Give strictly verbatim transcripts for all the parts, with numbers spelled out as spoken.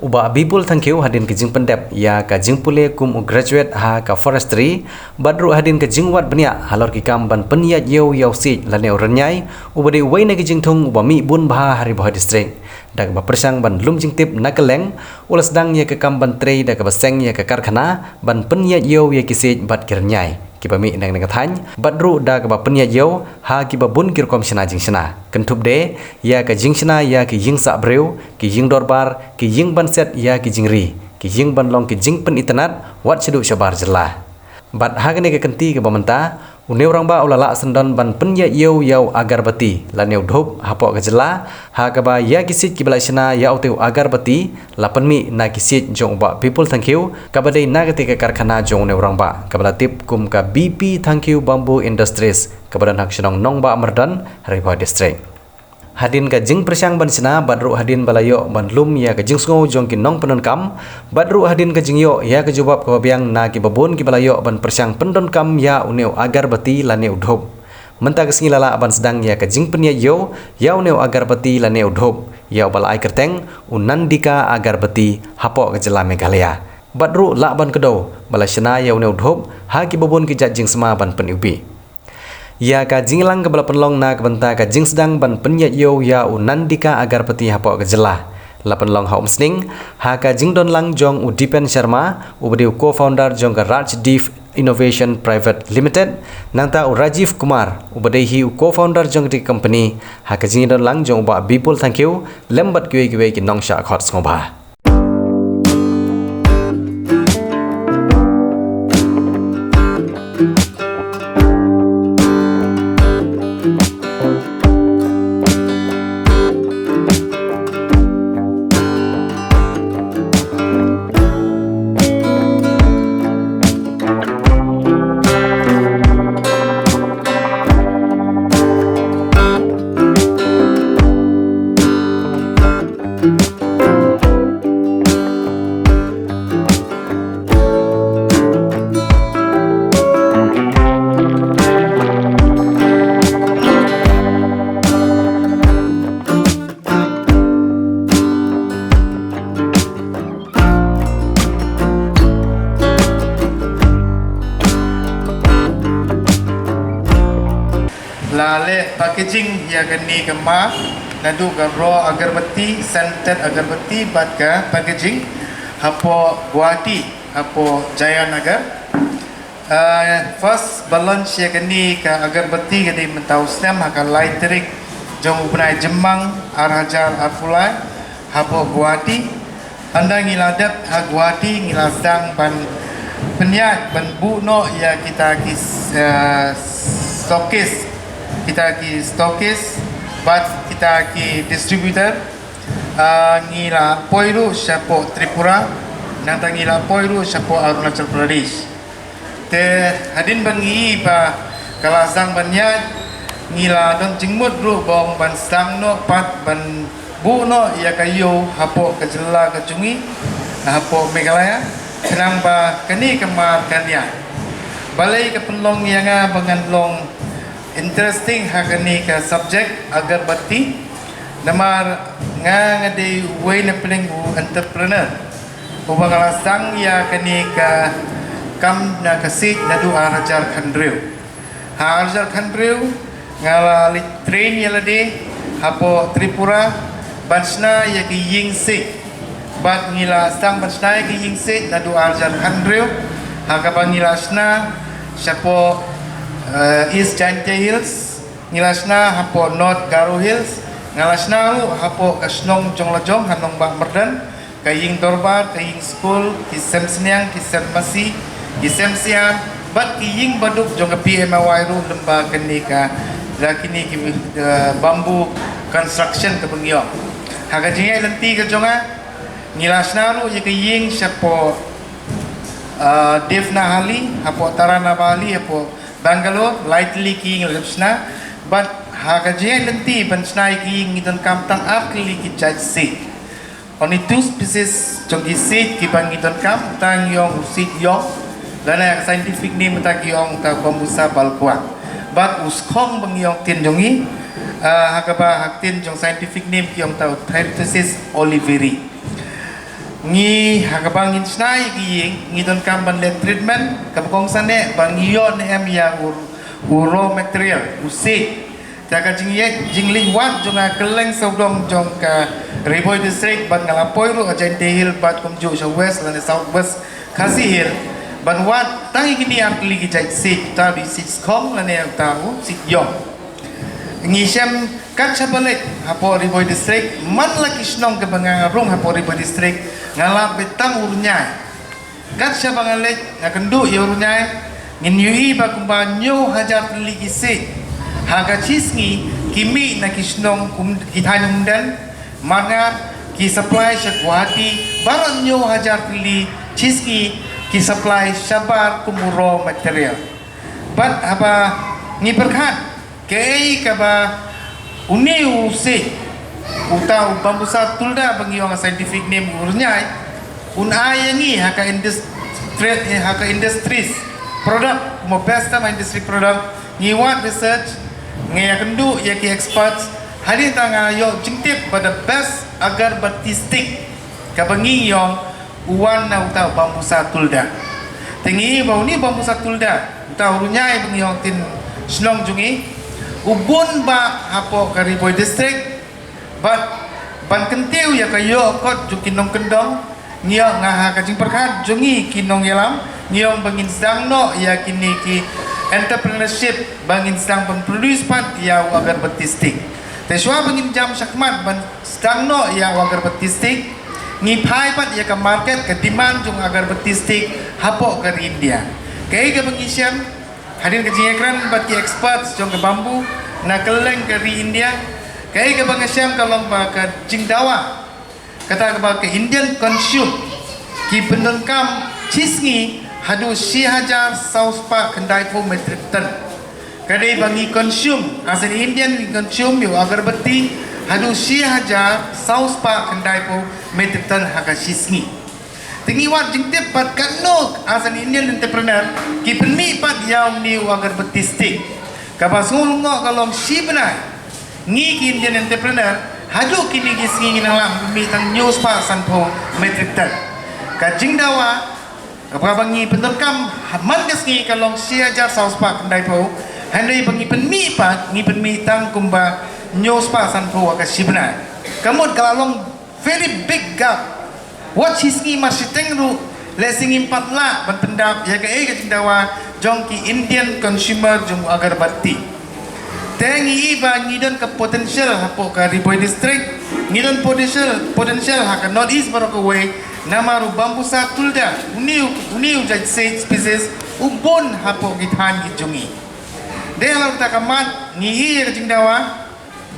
U Bah Bipul Thangkhiew hadien ka jingpyndep ïa ka jingpule kum u graduate ha ka forestry, bad ruh hadien ka jingwad bniah halor ki kam ban pynïaid ïew ïa u siej lane u rynïai uba dei uwei na ki jingthung uba mih bun bha ha Ri Bhoi District. Da kaba pyrshang ban lum jingtip na kylleng, u la sdang ïa ka kam ban trei da kaba seng ïa ka karkhana ban pynïaid ïew ïa ki siej bad ki rynïai kiba mih na kane ka thaiñ, bad ruh da kaba pynïaid ïew ha kiba bun ki rukom shna jingshna, kynthup de ïa ka jingshna ïa ki ïing sah briew, ki ïing dorbar, ki ïing ban set ïa ki jingri, ki ïing ban long ki jingpynitynnad wat shaduh shabar jylla. Bad ha kane ka kynti kaba mynta, u Newrangbah u la lah syndon ban pynïaid ïew ïa u agarbati lane u dhup hapoh ka jylla, ha kaba ïa ki siej kiba la shna ïa utei u agarbati la pynmih na ki siej jong u Bah Bipul Thangkhiew, kaba dei na katei ka karkhana jong u Newrangbah kaba la tip kum ka B P Thangkhiew Bamboo Industries, kaba don ha ka shnong Nongbah Myrdon, Ri Bhoi District. Hadien ka jingpyrshang ban shna bad ruh hadien ba la ïoh ban lum ïa ka jingsngew jong ki nongpyndonkam, bad ruh hadien ka jingïoh ïa ka jubab kaba biang na kiba bun kiba la ïoh ban pyrshang pyndonkam ïa une u agarbati lane u dhup, mynta ka sngi la lah ban sdang ïa ka jingpynïaid ïew ïa une u agarbati lane u dhup ïa uba la ai kyrteng u Nandika Agarbati hapoh ka jylla Meghalaya. Bad ruh lah ban kdew ba la shna ïa une u dhup ha kiba bun ki jait jingsma ban pyniwbih. Ïa ka jingïalang kaba la pynlong na ka bynta ka jingsdang ban pynïaid ïew ïa u Nandika Agarbati hapoh ka jylla la pynlong ha Umsning ha ka jingdonlang jong u Dipen Sharma, uba dei u co-founder jong ka Rajdeep Innovation Private Limited, nangta u Rajiv Kumar, uba dei hi u co-founder jong ka company, ha ka jingdonlang jong u Bah Bipul Thangkhiew lem bad kiwei kiwei ki nongshah khot sngewbha. La leh packaging ïa kane ka mask, naduh ka raw agarbatti, scented agarbatti bad ka packaging hapoh Guwahati, hapoh Jayanagar. Ah, first ba launch ïa kane ka agarbatti ka dei mynta u snem ha ka lai tarik jong u bnai Jymmang ar hajar arphew lai hapoh Guwahati. Hynda ngi la dep ha Guwahati ngi la sdang ban pynïaid ban buh noh ïa kita ki, eh, stockist, kita ki stockist bad kita ki distributor. Ah, ngi la poi ruh shapoh Tripura, nangta ngi la poi ruh shapoh Arunachal Pradesh. Te hadien ba ngi i ba ka la sdang ban ïaid, ngi la don jingmut ruh ba ong ban sdang noh pat ban buh noh ïa ka ïew hapoh ka jylla ka jong ngi, hapoh Meghalaya, khnang ba kane ka mar kan ïaid. Balei ka pynlong ïa nga ba ngan long interesting ha kane ka subject agarbatti, namar nga nga dei uwei na pdeng u entrepreneur uba nga la sdang ïa kane ka kam na ka siej naduh ar hajar khathynriew. Ha ar hajar khathynriew nga la leit train ïa lade hapoh Tripura ban shna ïa ki ïing siej. Bad ngi la sdang ban shna ïa ki ïing siej naduh ar hajar khathynriew, ha kaba ngi la shna shapoh, eh, East Jaintia Hills, ngi la shna hapoh North Garo Hills, nga la shna ruh hapoh ka shnong jong la jong ha Nongbah Myrdon, ka ïing dorbar, ka ïing skul, ki sem sniang, ki sem masi, ki sem siar, bad ki ïing baduk jong ka P M A Y ruh lyngba kane ka, da kine ki, eh, bamboo construction kaba ngi ong. Ha ka jingïaid lynti ka jong nga, ngi la shna ruh ïa ka ïing shapoh, eh, Devanahalli, hapoh Taranavali, hapoh Bangalore, lai tylli ki ïing la dep shna, bad ha ka jingïaid lynti ban shna ïa ki ïing ngi donkam tang ar tylli ki jait siej. Only two species jong ki siej kiba ngi donkam, tang ïong u siej ïong, lane ka scientific name mynta ki ong ta Bombusa balboa. Bad u skhong ba ngi ong ktien jong ngi, ah, ha kaba ha ktien jong scientific name ki ong ta u Thyrsotis oliveri. Ngi ha kaba ngin shna ïa ki ïing, ngi donkam ban leh treatment, kaba kongsan eh ba ngi ïoh ne em ïa u, u raw material, u siej. Te ka jingïeit, jingleit wad jong nga kylleng sawdong jong ka Ri Bhoi District, bad nga la poi ruh ha Jaintia Hills bad kumjuh sha West lane South West Khasi Hills, ban wad tang ïa kine ar tylli ki jait siej, uta u dei siej skhong lane uta u siej ïong. Ngi shem kat shaba leit hapoh Ri Bhoi District, man la ki shnong kaba nga rung hapoh Ri Bhoi District, nga lap beit tang u rñai. Kat shaba nga leit, nga kynduh ïa u rñai, ngin ïohi ba kumba hynñiew hajar tylli ki siej ha ka shi sngi ki mih na ki shnong um, ki thaiñ umden, Marngar, ki supply sha Guwahati, baroh hynñiew hajar tylli shi sngi ki supply shabar kum u raw material. Bad haba ngi pyrkhat kaei kaba une u siej, uta u Bambusa tueda ba ngi ong ha scientific name u rñai, un ai ïa ngi ha ka industri, ha ka industries product, mo best ma industry product, ngi wad research, ngi ïakynduh ïa ki experts, hadien ta nga ïoh jingtip ba the best agarbatti stick kaba ngi ïong u wan na uta u Bambusa tueda. Te ngi i ba une u Bambusa tueda, uta u rñai ba ngi ïong tin shnong jong ngi, u bun ba hapoh ka Ri Bhoi District, bad ban kyntiew ïa ka ïoh kot jong ki nongkyndong, ngi ïong nga ha ka jingpyrkhat jong ngi ki nongïalam, ngi ïong ba ngin sdang noh ïa kine ki entrepreneurship, ba ngin sdang ban produce pat ïa u agarbatti stick. Te shuwa ba ngin jam shakhmat ban sdang noh ïa u agarbatti stick, ngi phai pat ïa ka market, ka demand jong u agarbatti stick hapoh ka ri India. Kaei kaba ngi shem hadien ka jingïakren bad ki experts jong ka bamboo na kylleng ka ri India, kaei kaba nga shem ka long ba ka jingdawa, kata kaba ka Indian consume ki pyndonkam shi sngi haduh shi hajar saw spah khyndai phew metric ton. Ka dei ba ngi consume, as an Indian ngi consume ïa u agarbatti haduh shi hajar saw spah khyndai phew metric ton ha ka shi sngi. Te ngi wad jingtip pat katno as an Indian entrepreneur ki pynmih pat ïa une u agarbatti stick. Kaba sngewlyngngoh ka long shi bnai ngi ki Indian entrepreneur haduh kine ki sngi ngi nang lah pynmih tang hynñiew spah sanphew metric ton. Ka jingdawa kaba ngi pyndonkam ha man ka sngi ka long shi hajar saw spah khyndai phew, hynrei ba ngi pynmih pat ngi pynmih tang kumba hynñiew spah sanphew ha ka shi bnai. Ka mut ka la long very big gap. Wat shi sngi mar shiteng ruh lehse ngim pat lah ban pyndap ïa kaei ka jingdawa jong ki Indian consumer jong u agarbatti. Te ngi i ba ngi don ka potential hapoh ka Ri Bhoi District, ngi don potential, potential ha ka North East baroh kawei, namar u Bambusa tueda, une u, une u jait siej species u bun hapoh ki thaiñ ki jong ngi. Dei halor kata ka mat ngi i ïa ka jingdawa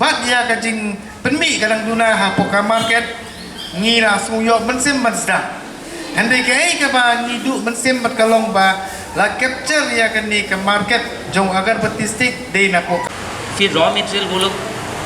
bad ïa ka jingpynmih ka dang duna hapoh ka market, ngi la sngew ïoh mynsiem ban sdang. Hynrei kaei kaba ngi duh mynsiem bad ka long ba la capture ïa kane ka market jong u agarbatti stick dei na poh ka. फिर रॉ मटेरियल वो लोग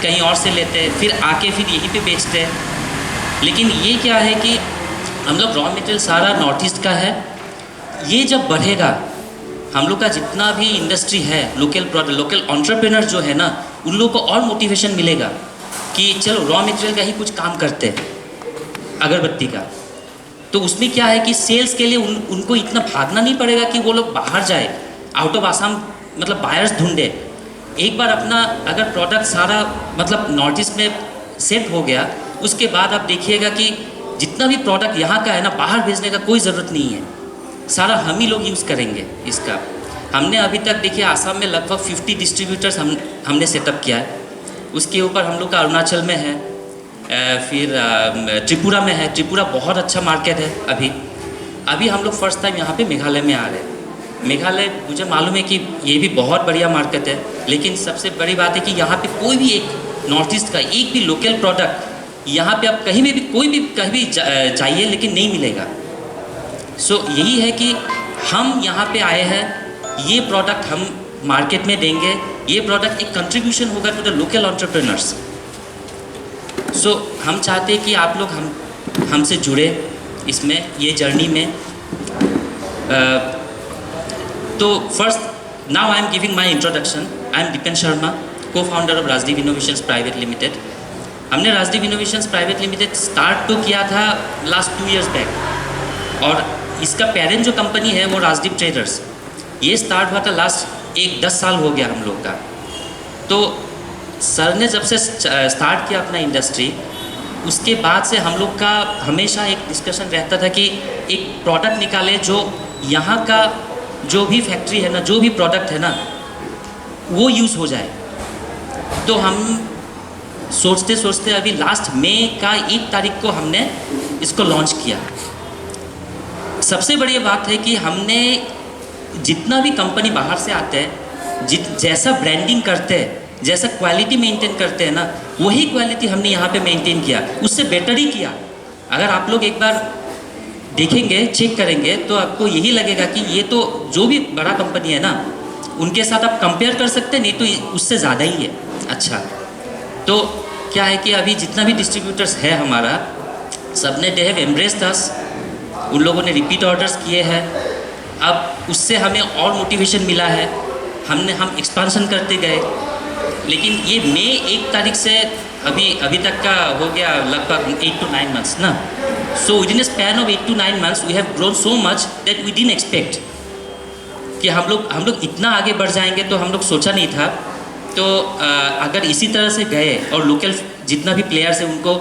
कहीं और से लेते हैं, फिर आके फिर यहीं पे बेचते हैं। लेकिन ये क्या है कि हम लोग रॉ मटेरियल सारा नॉर्थ ईस्ट का है, ये जब बढ़ेगा, हम लोग का जितना भी इंडस्ट्री है, लोकल प्रोडक्ट, लोकल एंटरप्रेन्योर जो है ना, उन लोग को और मोटिवेशन मिलेगा कि चलो रॉ मटेरियल का ही कुछ काम करते हैं, अगरबत्ती का। तो उसमें क्या है कि सेल्स के लिए उन, उनको इतना भागना नहीं पड़ेगा कि वो लोग बाहर जाए, आउट ऑफ आसाम, मतलब बायर्स ढूंढे। एक बार अपना अगर प्रोडक्ट सारा, मतलब नॉर्थ ईस्ट में सेट हो गया, उसके बाद आप देखिएगा कि जितना भी प्रोडक्ट यहाँ का है ना, बाहर भेजने का कोई ज़रूरत नहीं है, सारा हम ही लोग यूज़ करेंगे इसका। हमने अभी तक, देखिए, आसाम में लगभग फिफ्टी डिस्ट्रीब्यूटर्स हम हमने सेटअप किया है। उसके ऊपर हम लोग का अरुणाचल में है, अ, फिर अ, त्रिपुरा में है। त्रिपुरा बहुत अच्छा मार्केट है अभी। अभी हम लोग फर्स्ट टाइम यहाँ पे मेघालय में आ रहे हैं। मेघालय, मुझे मालूम है कि ये भी बहुत बढ़िया मार्केट है, लेकिन सबसे बड़ी बात है कि यहाँ पे कोई भी एक नॉर्थ ईस्ट का एक भी लोकल प्रोडक्ट यहाँ पे आप कहीं में भी, कोई भी, कहीं भी जा, अ, जाइए, लेकिन नहीं मिलेगा। सो यही है कि हम यहाँ पे आए हैं, ये प्रोडक्ट हम मार्केट में देंगे, ये प्रोडक्ट एक कंट्रीब्यूशन होगा टू द लोकल एंटरप्रेन्योर्स। सो हम चाहते हैं कि आप लोग हम हमसे जुड़े इसमें, ये जर्नी में। अ, तो first, now I am giving my introduction. I am Dipen Sharma, co-founder of Rajdeep Innovations Private Limited. हमने राजदीप इनोवेशंस प्राइवेट लिमिटेड स्टार्ट तो किया था लास्ट टू इयर्स बैक, और इसका पेरेंट जो कंपनी है वो राजदीप ट्रेडर्स। ये स्टार्ट हुआ था लास्ट एक दस साल हो गया हम लोग का। तो सर ने जब से स्टार्ट किया अपना इंडस्ट्री, उसके बाद से हम लोग का हमेशा एक डिस्कशन रहता था कि एक प्रोडक्ट निकाले जो यहाँ का जो भी फैक्ट्री है ना, जो भी प्रोडक्ट है ना, वो यूज़ हो जाए। तो हम सोचते सोचते अभी लास्ट मई का एक तारीख को हमने इसको लॉन्च किया। सबसे बड़ी बात है कि हमने जितना भी कंपनी बाहर से आते हैं, जित जैसा ब्रांडिंग करते हैं, जैसा क्वालिटी मेंटेन करते हैं ना, वही क्वालिटी हमने यहाँ पे मेंटेन किया, उससे बेटर ही किया। अगर आप लोग एक बार देखेंगे, चेक करेंगे, तो आपको यही लगेगा कि ये तो जो भी बड़ा कंपनी है ना, उनके साथ आप कंपेयर कर सकते हैं, नहीं तो उससे ज़्यादा ही है अच्छा। तो क्या है कि अभी जितना भी डिस्ट्रीब्यूटर्स है हमारा, सब ने, they have embraced us, उन लोगों ने रिपीट ऑर्डर्स किए हैं। अब उससे हमें और मोटिवेशन मिला है, हमने हम एक्सपांशन करते गए। लेकिन ये मई एक तारीख से अभी अभी तक का हो गया लगभग एट टू नाइन मंथ्स ना। So within a span of eight to nine months we have grown so much that we didn't expect कि हम लोग हम लोग इतना आगे बढ़ जाएंगे, तो हम लोग सोचा नहीं था। तो अ, अगर इसी तरह से गए और लोकल जितना भी प्लेयर्स है उनको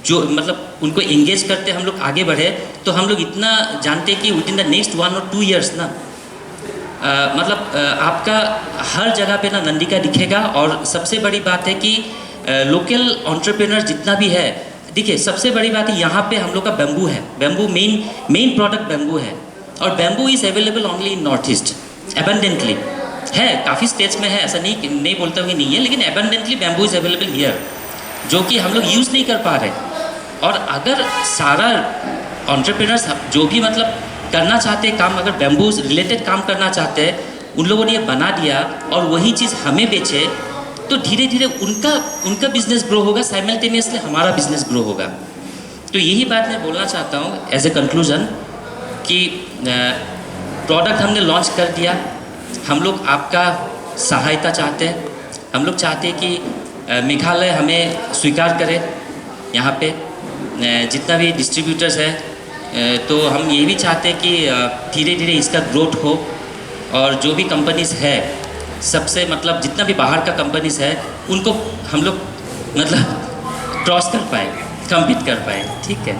जो मतलब उनको एंगेज करते हम लोग आगे बढ़े, तो हम लोग इतना जानते कि within the next one or two years ना, अ, मतलब अ, आपका हर जगह पे ना नंदिका दिखेगा। और सबसे बड़ी बात है कि लोकल एंटरप्रेन्योर जितना भी है, देखिए, सबसे बड़ी बात है यहाँ पे हम लोग का बैम्बू है। बैम्बू मेन मेन प्रोडक्ट बैम्बू है, और bamboo is available only in North East abundantly। है, काफ़ी स्टेट्स में है, ऐसा नहीं नहीं बोलता हूँ कि नहीं है, लेकिन abundantly bamboo is available here, जो कि हम लोग यूज़ नहीं कर पा रहे। और अगर सारा एंटरप्रेन्योर्स जो भी मतलब करना चाहते हैं काम, अगर बैम्बू रिलेटेड काम करना चाहते हैं, उन लोगों ने ये बना दिया और वही चीज़ हमें बेचे, तो धीरे धीरे उनका उनका बिजनेस ग्रो होगा, साइमल्टेनियसली हमारा बिजनेस ग्रो होगा। तो यही बात मैं बोलना चाहता हूँ एज ए कंक्लूजन कि प्रोडक्ट हमने लॉन्च कर दिया। हम लोग आपका सहायता चाहते हैं। हम लोग चाहते हैं कि अ, मेघालय हमें स्वीकार करे यहाँ पे, अ, जितना भी डिस्ट्रीब्यूटर्स है। अ, तो हम ये भी चाहते हैं कि धीरे धीरे इसका ग्रोथ हो, और जो भी कंपनीज है, सबसे मतलब जितना भी बाहर का कंपनीज है, उनको हम लोग मतलब क्रॉस कर पाए, कम्पीट कर पाए। ठीक है।